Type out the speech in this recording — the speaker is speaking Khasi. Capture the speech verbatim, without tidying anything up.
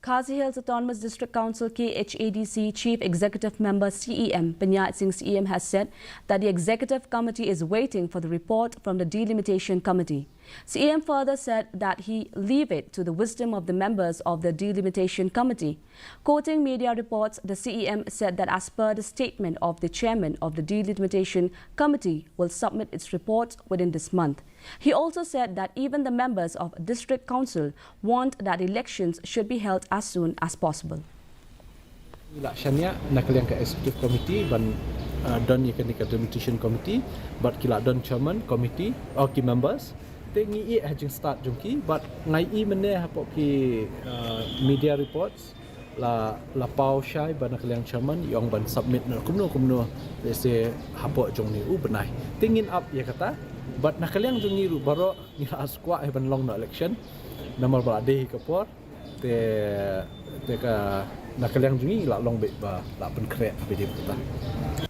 Khasi Hills Autonomous District Council, K H A D C, Chief Executive Member, C E M, Pynjah Singh Syiem, has said that the Executive Committee is waiting for the report from the Delimitation Committee. C E M further said that he leave it to the wisdom of the members of the Delimitation Committee. Quoting media reports, the C E M said that as per the statement of the chairman of the Delimitation Committee, will submit its report within this month. He also said that even the members of District Council want that elections should be held as soon as possible. Ngi la shaniah na ka liang ka executive committee ban uh, don ïa kane ka delimitation committee, bad ki la don chairman committee, or ki members. Te ngi ïeh ha jingstad jong ki, bad nga ïohi mynne hapoh ki uh, media reports la la paw shai ba na ka liang chairman i ong ban submit na kumno kumno, lehse hapoh jong une u bnai. Te ngin ap ïa kata, bad na ka liang jong ngi ruh baroh ngi la skwah hi ban long na election. Namar ba la dei hi ka por, te te ka na ka liang jong ngi la long beit ba la pynkhreh beit ïa kata.